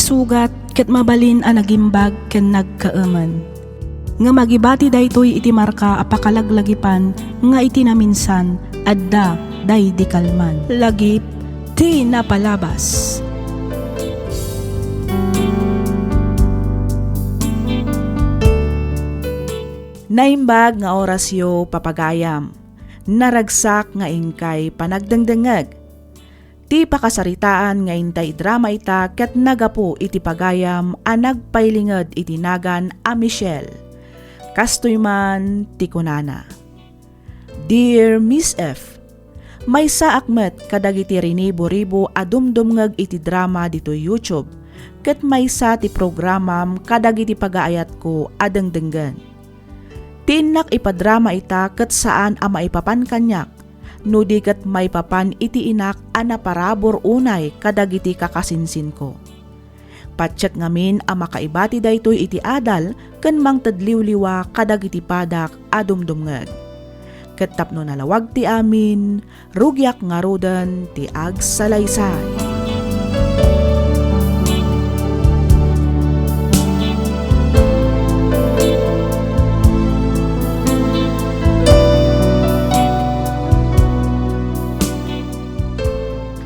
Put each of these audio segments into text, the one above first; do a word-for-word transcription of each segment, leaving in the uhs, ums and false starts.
Sugat ket mabalin a nagimbag ken nagkaemen. Ngem agibati daytoy iti marka a pakalaglagipan nga iti naminsan, adda daydi kalman. Lagip ti napalabas. Naimbag nga orasyo, papagayam. Naragsak nga inkay panagdengdengngeg. Ti pakasaritaan nga intay idrama ita ket nagapu iti pagayam a nagpailinged iti nagan a Michelle. Kastoy man ti kunana, "Dear Miss F, maysaak met kadagiti rinibo-ribo a dumdumngeg iti drama ditoy YouTube, ket maysa ti programam kadagiti pagaayatko a dengdenggen. Ti innak ipadrama ita ket saan a maipapan kaniak, no di ket maipapan iti inak a naparabur unay kadagiti kakasinsinko. Patiek ngamin a makaibati daytoy iti adal ken mangted liwliwa kadagiti padak a dumdumngeg. Ket tapno nalawag ti amin, rugiak ngaruden ti agsalaysay."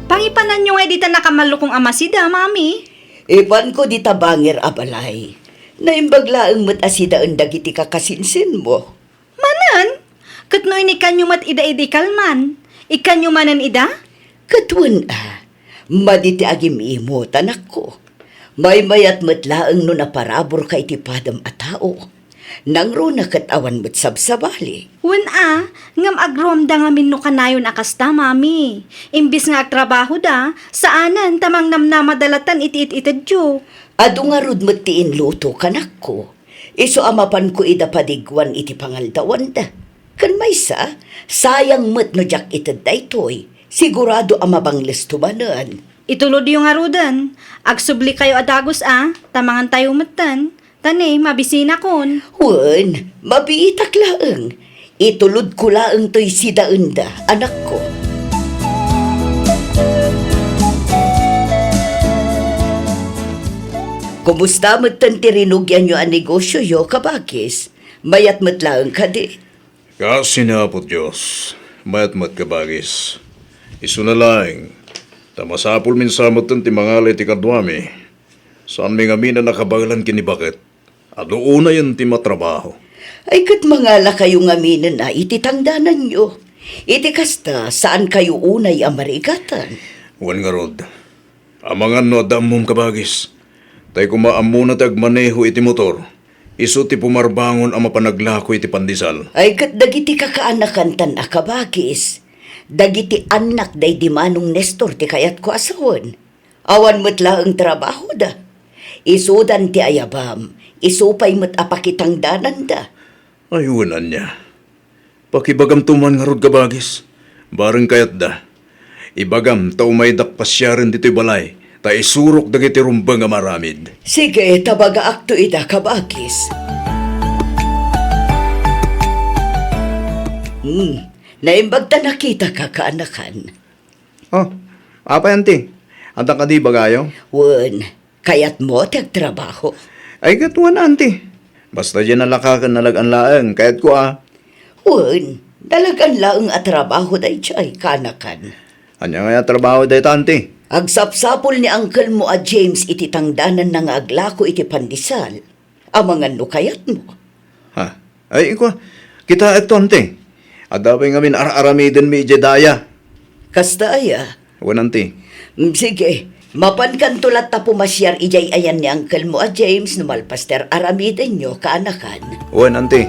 Pangipananyo ngay dita nakamallukong a masida, Mami? Ipanko dita bangir a balay. Naimbag laeng met a sidaen dagiti kakasinsinmo. Manen? Ket no inikkanyo met ida idi kalman, ikkanyo manen ida? Ket wen a, madi ti agim-imot, anakko. Maymayat met laeng no naparaburka iti padam a tao. Nangruna ket awan met sabsabali. Wen a, ngem agroamda ngamin no kanayon a kasta, Mami. Imbes nga agtrabahoda, saanen ta mangnamnamada latta iti it-itedyo. Adu ngarud met ti inluto, kanakko. Isu a mapanko ida padiguan iti pangaldawanda. Ken maysa, sayang met no diak ited daytoy. Sigurado a mabanglesto manen. Itulodyo ngaruden. Agsublikayo a dagus a, ta mangantayo metten. Ta ne, mabisinakon. Wen, mabiitak laeng. Itulodko laeng toy sidaenda, anakko. Kumusta metten ti rinugianyo a negosioyo, kabagis? Mayat met laeng kadi? Kaasi ni Apo Dios, mayat met, kabagis. Isuna laeng, ta masapulmin sa metten ti mangala iti kaduami. Saanmi ngamin a nakabaelan ken ni baket. Adu unayen ti matrabaho. Ay, ket mangalakayo ngaminen a iti tangdananyo. Iti kasta, saankayo unay a marigatan. Wen ngarud, amangan no adda ammom, kabagis. Tay koma ammona ti agmaneho iti motor. Isu ti pumarbangon a mapanaglako iti pandesal. Ay, ket dagiti kakaanakan tan a kabagis. Dagiti annak daydi Manong Nestor ti kayatko a sawen. Awan met laeng trabahoda. Isudan ti ayabam, isu pay met a pakitangdananda. Ay, wen ania. Pakibagamto man ngarud, kabagis. Bareng kayatda. Ibagam ta umaydak pasiaren ditoy balay, ta isurok dagiti rumbeng a maaramid. Sige, ta bagaakto ida, kabagis. Hmm, naimbag ta nakitaka, kaanakan. Oh, apay, anti? Adda kadi ibagayo? Wen, kayatmo ti agtrabaho? Ay, ket wen, anti. Basta diay nalaka ken nalagan laeng, kayatko a. Wen, nalagan laeng a trabaho daydiay, kaanakan. Ania ngay a trabaho dayta, anti? Agsapsapul ni uncle mo a James iti tangdananna nga aglako iti pandesal. Amangan no kayatmo. Ha? Ay, ikua, kitaekto, anti. Adda pay ngamin ar-aramidenmi idiay daya. Kasta aya? Wen, anti. Mm, sige, mapankanto latta pumasiar idiay ayan ni uncle mo a James no malpas ti ar-aramidenyo, kaanakan. Wen, anti.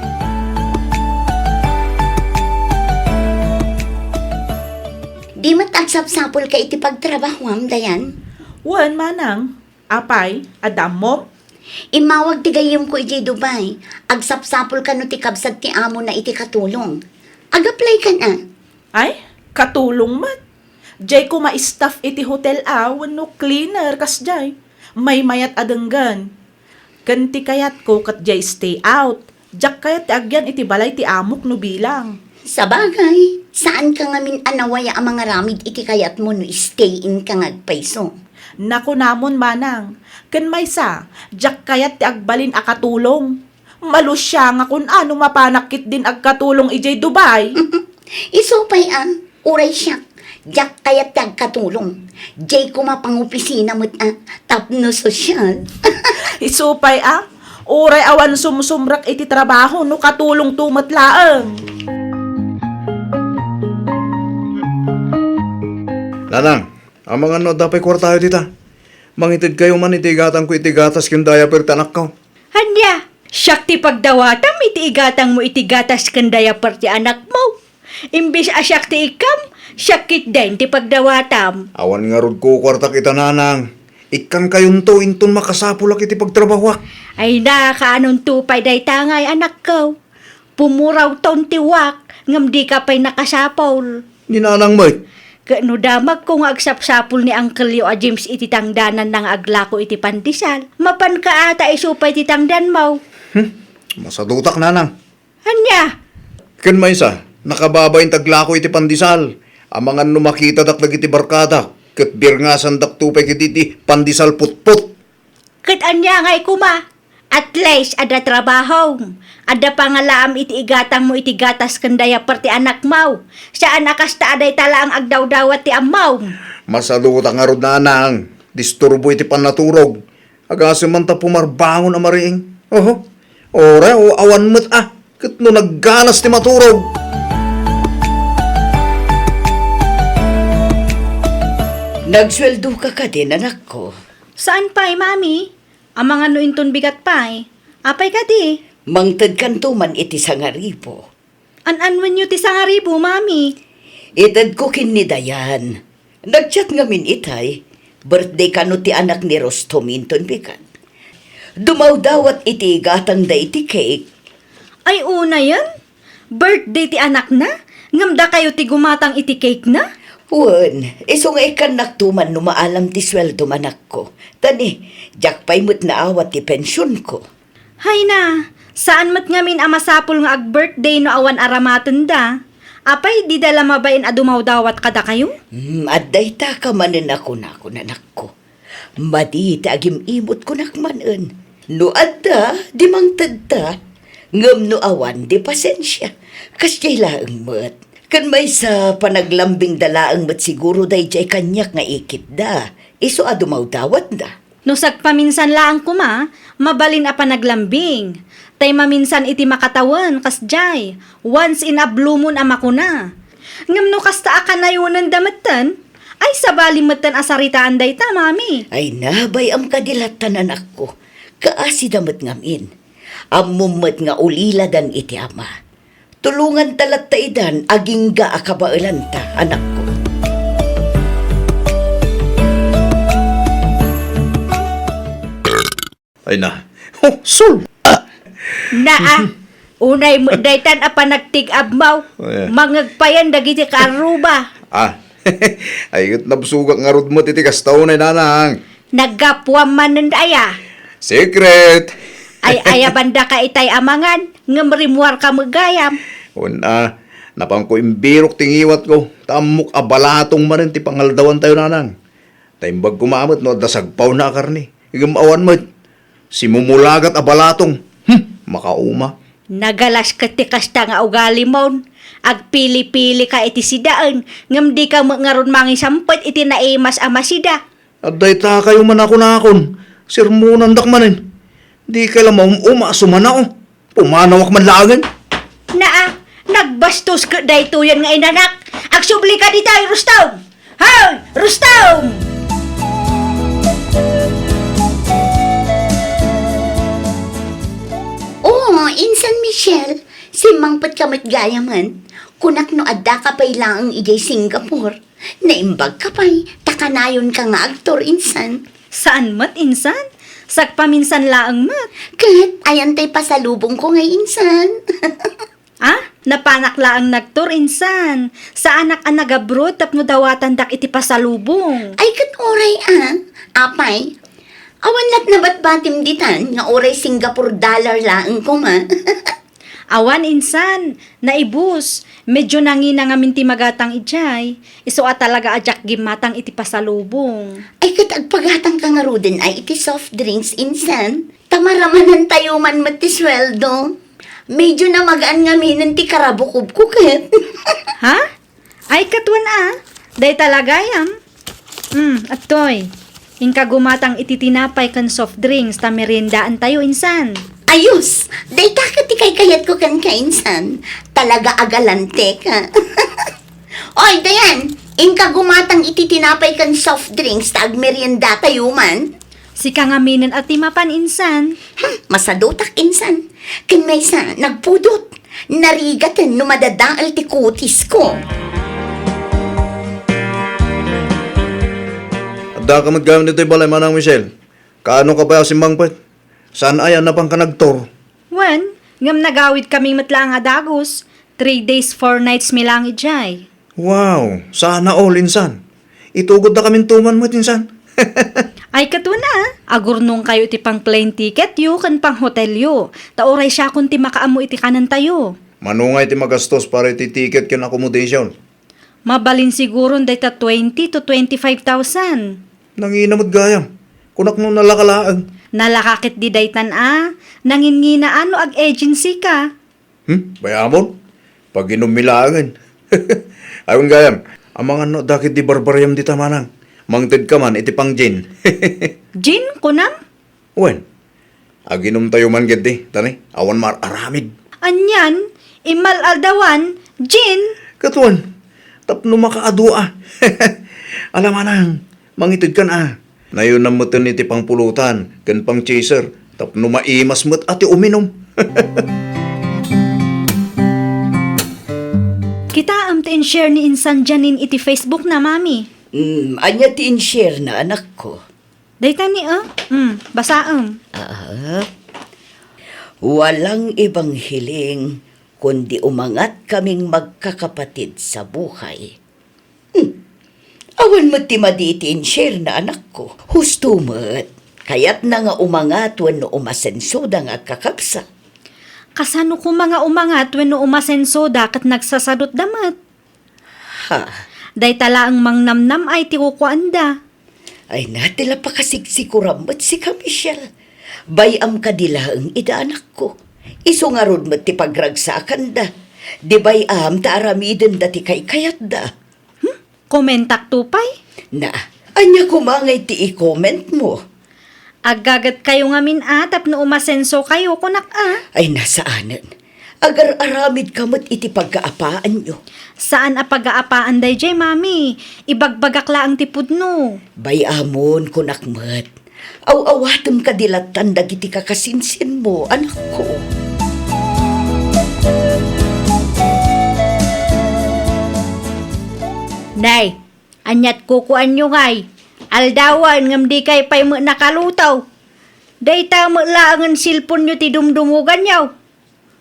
Di met agsapsapulka iti pagtrabahoam, Dayan? Wen, manang. Apay, adda ammom? Immawag ti gayyemko idiay Dubai. Agsapsapulka no ti kabsat ti amona iti katulong. Ag-applykan a. Ay, katulong met. Diay koma staff iti hotel a wenno cleaner kasdiay. Maymayat a denggen. Ken ti kayatko ket diay stay out. Diak kayat ti agyan iti balay ti amok no bilang. Sabagay, saanka ngamin a nawaya a mangaramid iti kayatmo no stay-in ka nga agpayso. Nakunamon, manang, ken maysa, diak kayat ti agbalin a katulong. Malusiangakon a no mapanak ketdin agkatulong idiay Dubai. Isu pay a, uray siak, diak kayat ti agkatulong. Diay koma pangopisina met a, tapno sosyal. Isu pay a, uray awan sumsumrek iti trabaho no katulongto met laeng. Nanang, amangan no adda pay kuartayo dita. Mangitedkayo man iti igatangko iti gatas ken diaper ti anakko. Ania, siak ti pagdawatam iti igatangmo iti gatas ken diaper ti anakmo. Imbes a siak ti ikkam, siak ketdin ti pagdawatam. Awan ngarud kukuartak ita, nanang. Ikkankayonto inton makasapulak iti pagtrabahoak. Ay na, kaanonto pay dayta ngay, anakko? Pumurawton ti wak, ngem dika pay nakasapul. Ni nanang met. Ket no damagko nga agsapsapul ni angkelyo a James iti tangdananna nga aglako iti pandesal, mapanka a ta isu pay ti tangdanmo. Hmm, masadutak, nanang. Ania? Ken maysa, nakababain ti aglako iti pandesal. Amangan no makitadak dagiti barkadak, ket birngasandakto pay ketdi iti pandesal putput. Ket ania ngay koma? At least, adda trabahom. Adda pangalaam iti igatangmo iti gatas ken diaper ti anakmo. Saan a kasta a dayta laeng agdawdawat ti ammom. Masadutak ngarud, nanang. Disturbo iti pannaturog. Agasem man ta pumarbangon a mariing. Oho. Ora o awan met a. Ket no naggalas ti maturog. Nagsueldoka kadi, anakko? Saan pay, Mami. Amangan no inton bigat pay. Apay kadi? Mangtedkanto man iti sangaribu. An-anuenyo ti sangaribu, Mami? Itedko ken ni Dayan. Nag-chat ngamin itay. Birthday kano ti anak ni Rustom inton bigat. Dumawdawat iti igatangda iti cake. Ay, unayen? Birthday ti anakna? Ngem dakayo ti gumatang iti cake na? Wen, isu nga ikkannakto man no maalam ti sueldom, anakko. Ta ni, diak pay met naawat ti pensionko. Hay na, saan met ngamin a masapul nga ag-birthday no awan aramatenda. Apay, dida la mabain a dumawdawat kadakayo? Hmm, adda ita ka manen a kunakon, anakko. Madi ti agim-imot kunak manen. No adda, di mangtedta. Ngem no awan, di pasensia. Kasdiay laeng met. Ken maysa, panaglambingda laeng met siguro daydiay kaniak nga ikitda. Isu a dumawdawatda. No sagpaminsan laeng koma, mabalin a panaglambing. Tay maminsan iti makatawen, kasdiay, once in a blue moon a makuna. Ngem no kasta a kanayonenda metten, ay sabali metten a saritaan dayta, Mami. Ay na, bay-am kadi lattan, anakko. Kaasida met ngamin. Ammom met nga uliladan iti ama. Tulonganta latta idan agingga a kabaelanta, anakko. Ay na. Oh, sul! Ah! Naa, unay met daytan a panagtig-abmaw, Oh, yeah. Mangegpayan dagiti kaarruba. Ah, ay, ket nabsogak ngarud met iti kasta unay, nanang. Naggapuam manen aya? Secret! Ay, ayabandaka itay amangan, ngem rimmuarka met gayam. Wen a, napanko imbirok ti ngiwatko, ta ammok a balatong manen ti pangaldawantayo, nanang. Ta imbag koma met no adda sagpawna a karne, ngem awan met. Simumulagat a balatong. Hmm, makauma. Nagalas ket ti kasta nga ugalimon. Agpili-pilika iti sidaen, ngem dika met ngarud mangisampet iti naimas a masida. Adda itakayo man a kunakon, sermonandak manen. Dikay la maum-uma a sumanao. Pumanawak man laengen. Naa, nagbastos ket daytoyen nga inanak. Agsubli ka ditoy, Rustom! Hoy, Rustom! Oo, Insan Michelle, simmangpetka met gayamen. Kunak no addaka pay laeng idiay Singapore. Naimbagka pay, ta kanayonka nga agtour, Insan. Saan met, Insan? Sagpaminsan laeng met. Ket, ayan tay pasalubongko ngay, Insan. Ah, napanak laeng nagtour, Insan. Saanak a nag-abroad tapno dawatandak iti pasalubong. Ay, ket uray, ah. Apay, awan la't nabatbatim ditan nga uray Singapore dollar laeng koma. Awan insan, naibus. Medyo nangina ngamin ti magatang idiay. Isu a talaga a diak gimmatang iti pasalubong. Ay, ket agpagatangka ngaruden ay iti soft drinks insan. Ta maramanantayo man met ti sueldo. Medyo namagaan ngaminen ti karabukobko ket. Ha? Ay, katuan a. Dayta la gayam. Hmm, adtoy. Inka gumatang iti tinapay ken soft drinks ta meriendaantayo insan. Ayos! Dayta ket ti kaykayatko kenka insan. Talaga a galante ka. Oy, Dayan! Inka gumatang iti tinapay ken soft drinks ta agmeriendatayo man. Sika ngaminen a ti mapan insan. Hmm, masadutak insan. Ken maysa, nagpudot. Narigaten no madadael ti kutisko. Addaka met gayam ditoy balay, Manang Michelle. Kaano ka pay a simmangpet? Saan aya a napanka nagtour? Wen, ngem nagawid kami met laeng a dagus. Three days, four nights mi laeng idiay. Wow, sana all, insan. Itugod da kamin tuman met, insan. Ay, katuan a, agurnongkayo iti pang-plane ticketyo ken pang-hotelyo, ta uray siakon ti makaammo iti kanentayo. Mano ngay ti magastos para iti ticket ken accommodation? Mabalin siguron dayta twenty to twenty-five thousand. Nangina met gayam. Kunak no nalaka laeng. Nalaka ketdi daytan a, nanginginaan no ag-agency ka. Hmm? Bay-amon? Paginummi laengen. Awan gayam, amangan no dakit di barbariam dita manang. Mangted ka man iti pang-gin. Gin, kunam? Wen, aginumtayo man ketdi, tani, awan mar-aramid. Anian, immal-aldawan, gin? Katuan, tapno makaadu a. Ala manang, mangited kan a. Nayunam meten iti pangpulutan ken pang-chaser tapno maimas met a ti uminum. Kitaem ti in-share ni insan Janine iti Facebook na, Mami. Mm, ania ti in-share na, anakko? Dayta ni, ah. Mm, basaem. Ah, walang ibang hiling kundi umangat kaming magkakapatid sa buhay. Hmm. Awan met ti madi iti in-share na, anakko. Husto met. Kayatna nga umangat wenno umasensoda nga agkakabsat. Kasano koma nga umangat wenno umasensoda ket nagsasadutda met? Ha? Dayta laeng mangnamnam ay ti kukuanda. Ay, na, ti la pakasigsiguram met sika, Michelle. Bay-am kadi laeng ida, anakko. Isu ngarud met ti pagragsakanda. Di bay-am ta aramidenda ti kaykayatda. Hmm? Komentakto pay? Na, ania koma ngay ti i-comment mo? Aggagetkayo ngamin a tapno umasensokayo, kunak a. Ay, na, saanen. Agar-aramidka met iti pagkaapaanyo. Saan a pagkaapaan daydiay, Mami. Ibagbagak laeng ti pudno. Bay-amon, kunak met. Aw-awatem kadi lattan dagiti kakasinsinmo, anakko. Nay, aniat kukuanyo ngay? Aldawen ngem dikay pay met nakaluto. Dayta met laengen cellphonenyo ti dumdumuganyo.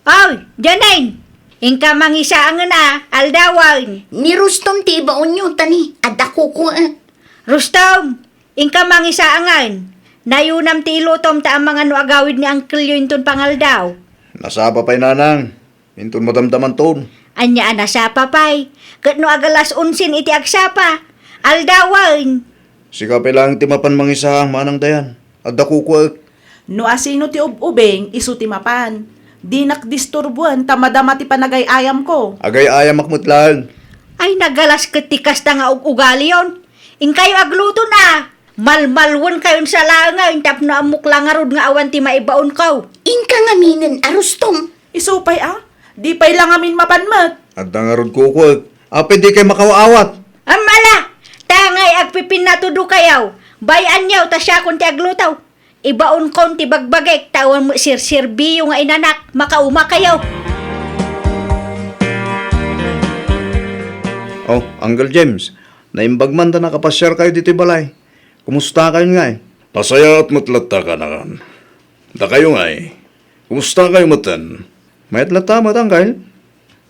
Oy, Janine! Inka mangisaangen a, aldawen. Ni Rustom ti ibaonyo, tani, adda kukuek. Rustom! Inka mangisaangen. Nayunam ti ilutom ta amangan no agawid ni angkelyo inton pangaldaw. Nasapa pay, nanang. Inton madamdamanton. Ania a nasapa pay? Ket no agalas onsen iti agsapa, aldawen. Sika pay laeng ti mapan mangisaang, Manang Dayan. Adda kukuek. No asino ti ub-ubing, isu ti mapan. Dinak disturboen ta madama ti panagay-ayamko. Agay-ayamak met laeng. Ay, nagalas ket ti kasta nga ug-ugaliyon. Inkayo agluto na. Malmalwenkayon sa laengen tapno ammok la ngarud nga awan ti maibaonko. Inka ngaminen a Rustom. Isu pay a, di pay la ngamin mapan met. Adda ngarud kukuek. Apay dikay makaawat? Ammala! Tangay agpipinnatudokayo. Bay-anyo ta siakon ti agluto. Ibaonkon ti bagbagik ta awan met serserbiyo nga inanak, makaumakayo. Oh, Uncle James, naimbag man ta nakapasiarkayo ditoy balay. Kumustakayon ngay? Nasayaat met latta, kanakan. Dakayo ngay, kumustakayo metten? Mayat latta met, Uncle.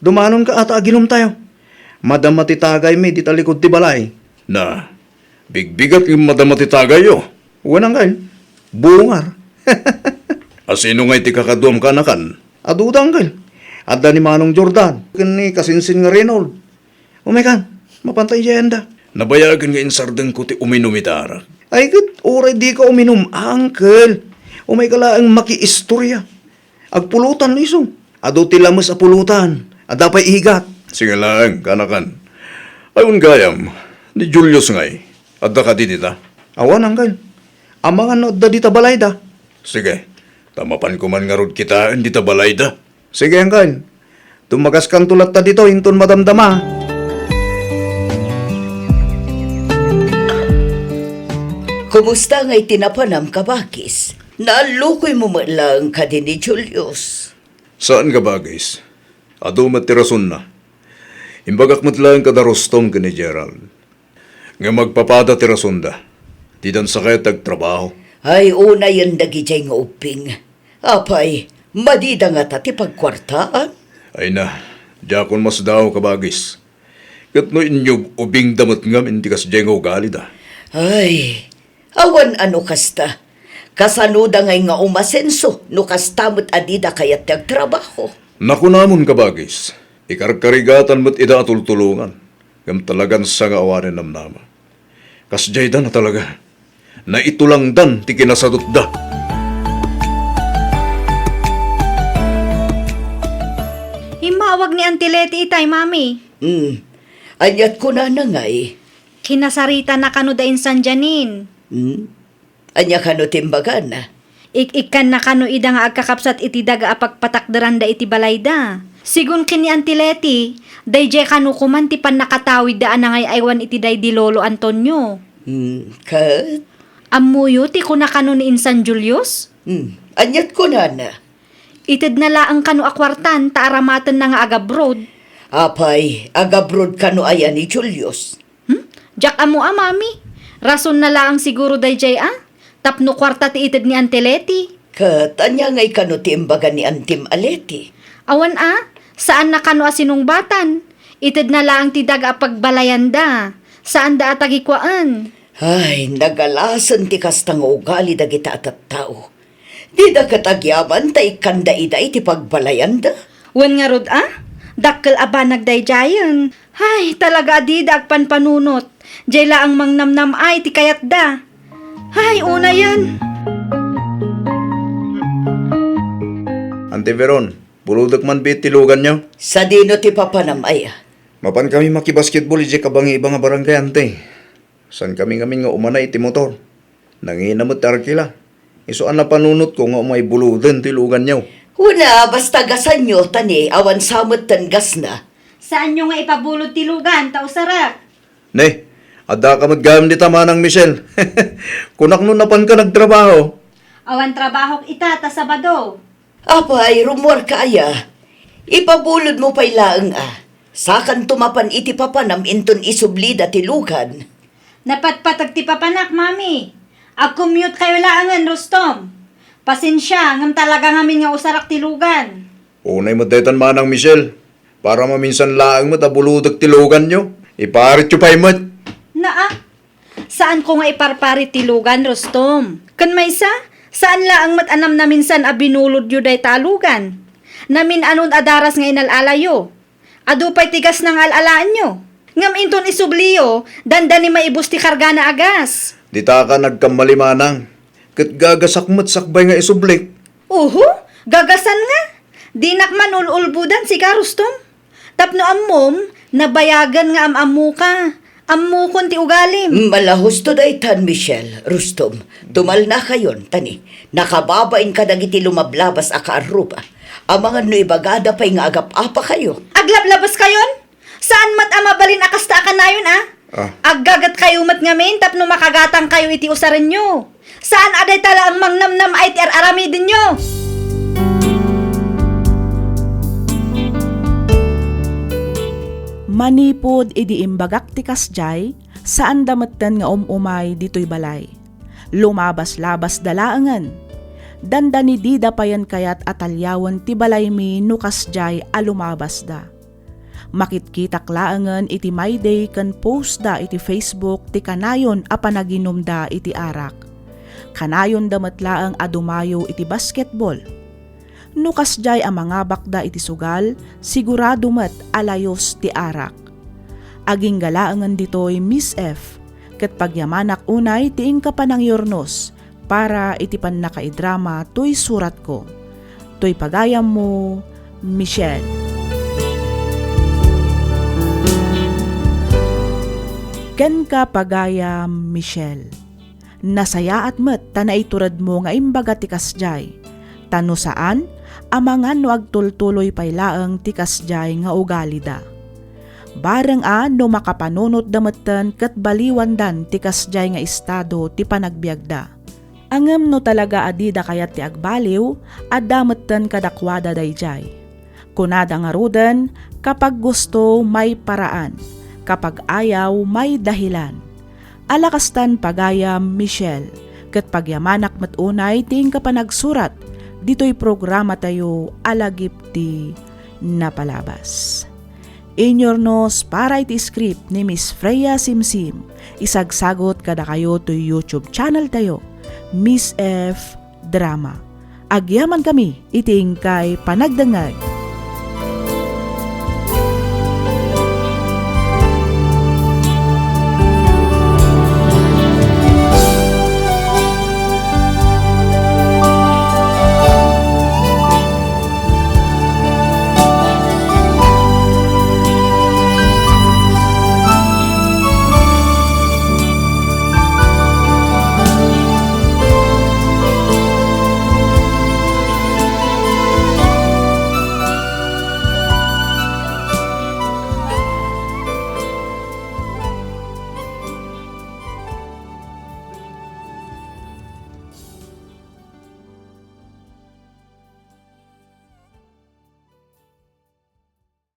Dumanonka a ta aginumtayo. Madama ti tagaymi dita likud ti balay. Na, bigbigat nga madama ti tagayyo. Wen, Uncle. Bungar. Asino ngay ti kakaduam, kanakan? Aduda, Uncle. Adda ni Manong Jordan, ken ni kasinsin nga Reynold. Umay kan, mapanta idiay anda. Nabayagen nga insardengko ti uminum iti arak. Ay, ket uray dika uminum, uncle. Umayka laeng makiistorya. Agpulutan, isu. Adu ti lames a pulutan. Adda pay igat. Sige laeng, kanakan. Ay, wen gayam, ni Julius ngay. Adda kadi dita? Awan, uncle. Amangan no adda dita balayda. Sige. Ta mapanko man ngarud kitaen dita balayda. Sige, uncle. Tummagaskanto latta ditoy inton madamdama. Kumusta ngay ti napanam, kabagis? Naallukoymo met laeng kadi ni Julius? Saan, kabagis. Adu met ti rasonna. Imbagak met laeng kada Rustom ken ni Gerald. Ngem agpapada ti rasonda. Didan sakay ti agtrabaho. Ay, unayen dagidiay nga ubbing. Apay, madida ngata ti pagkuartaan? Ay na, diakon masdaaw, kabagis. Ket no inyub-ubingda met ngamin ti kasdiay nga ugalida. Ay, awan a no kasta. Kasanoda ngay nga umasenso no kasta met a dida kayat ti agtrabaho? Nakunamon, kabagis, ikarkarigatan met ida a tultulongan. Ngem talagan sa nga awanen namnama. Kasdiay da na talaga. Naitulangdan ti kinasadutda. Immawag ni Auntie Leti itay, Mami. Hmm. Aniat kunana ngay? Kinasarita na kano da insan Janine. Hmm? Ania kano ti imbagana? Ik-ikkanna kano ida nga agkakabsat iti daga a pagpatakderanda iti balayda. Sigun ken ni Auntie Leti, daydiay kano koman ti pannakatawidda a nangay-aywan iti daydi Lolo Antonio. Hmm, ket? Ammoyo ti kuna kano ni insan Julius? Hmm, aniat kunana? Itedna laeng kano a kuartan ta aramatenna nga agabroad. Apay, agabroad kano aya ni Julius? Hmm? Diak ammo a, Mami. Rasonna laeng siguro daydiay a tapno kuarta ti ited ni Auntie Leti. Ket ania ngay kano ti imbaga ni Antim a Leti? Awan a, saanna kano a sinungbatan. Itedna laeng ti daga a pagbalayanda. Saanda a tagikuaen. Ay, nagalasen ti kasta nga ugali dagita a tattao. Dida ket agyaman ta ikkanda ida iti pagbalayanda. Wen ngarud a, dakkel a banag daydiayen. Ay, talaga a dida agpanpanunot. Diay laeng mangnamnam-ay ti kayatda. Ay, unayen. Ante Veron, bulodek man biit ti luganyo? Sadino ti papanam aya? Mapan kami makibasketball idiay kabangiba nga barangay, ante. Saan kami ngamin nga umana iti motor. Nangina met ti arkila. Isu a napanunotko nga umay buloden ti luganyo. Una, basta gasanyo, ta ni awan sa metten gasna. Saanyo nga ipabulod ti lugan, ta usarak. Ne, adda ka met gayam dita, Manang Michelle. Kunak no napanka nagtrabaho. Awan trabahok ita, ta Sabado. Apay, rummuarka aya? Ipabulodmo pay laeng a. Sakanto mapan iti papanam inton isublida ti lugan. Napatpateg ti papanak, Mami. Ag-commute kayo laengen, Rustom. Pasensia, ngem talaga ngamin nga usarak ti lugan. Unay met daytan, Manang Michelle. Para maminsan laeng met a bulodek ti luganyo. Iparityo pay met. Naa, saanko nga iparparit ti lugan, Rustom. Ken maysa, saan laeng met a namnaminsan a binulodyo dayta a lugan. Namin-anon a daras nga inal-alayo. Adu pay ti gasna nga al-alaenyo. Ngem inton isubliyo, dandani maibus ti kargana a gas. Dita ka nagkammali, Manang. Ket gagasak met sakbay nga isublik. Uhu, gagasan nga. Dinak man ul-ulbodan sika, Rustom. Tapno ammom, nabayagen nga am-ammoka. Ammokon ti ugalim. Mala husto daytan, Michelle, Rustom. Tumalnakayon, ta ni, nakababain kadagiti lumablabas a kaarruba. Amangan no ibagada pay nga agap-apakayo. Aglablabas kayon? Saan met a mabalin a kasta a kanayon, a? Ah. Aggaget kayo met ngamin tapno makagatang kayo iti usarenyo. Saan a dayta laeng mangnamnam-ay ti ar-aramidenyo? Manipud idi imbagak ti kasdiay, saanda metten nga um-umay ditoy balay. Lumabas-labasda laengen. Dandani dida payen kayat a taliawen ti balaymi no kasdiay a lumabasda. Makitkitak laengen iti My Day ken postda iti Facebook ti kanayon a panaginumda iti arak. Kanayonda met laeng a dumayo iti basketball. No kasdiay a mangabakda iti sugal, sigurado met a layus ti arak. Agingga laengen ditoy, Miss F, ket pagyamanak unay ti inka panangyurnos para iti pannakaidrama toy suratko. Toy pagayammo, Michelle. Kenka, pagayam Michelle. Nasayaat met ta naituredmo nga imbaga ti kasdiay. Ta no saan, amangan no agtultuloy pay laeng ti kasdiay nga ugalida. Bareng a no makapanunotda metten ket baliwandan ti kasdiay nga estado ti panagbiagda. Ngem no talaga a dida kayat ti agbaliw, adda metten kadakuada daydiay. Kunada ngaruden, "Kapag gusto, may paraan. Kapag ayaw, may dahilan." Ala kastan, pagayam Michelle, ket pagyamanak met unay ti inka panagsurat ditoy programatayo a Lagip ti Napalabas. Inyurnos para iti script ni Miss Freya Simsim, isagsagut kadakayo toy YouTube channel tayo, Miss F Drama. Agyamankami iti inkay panagdengngeg.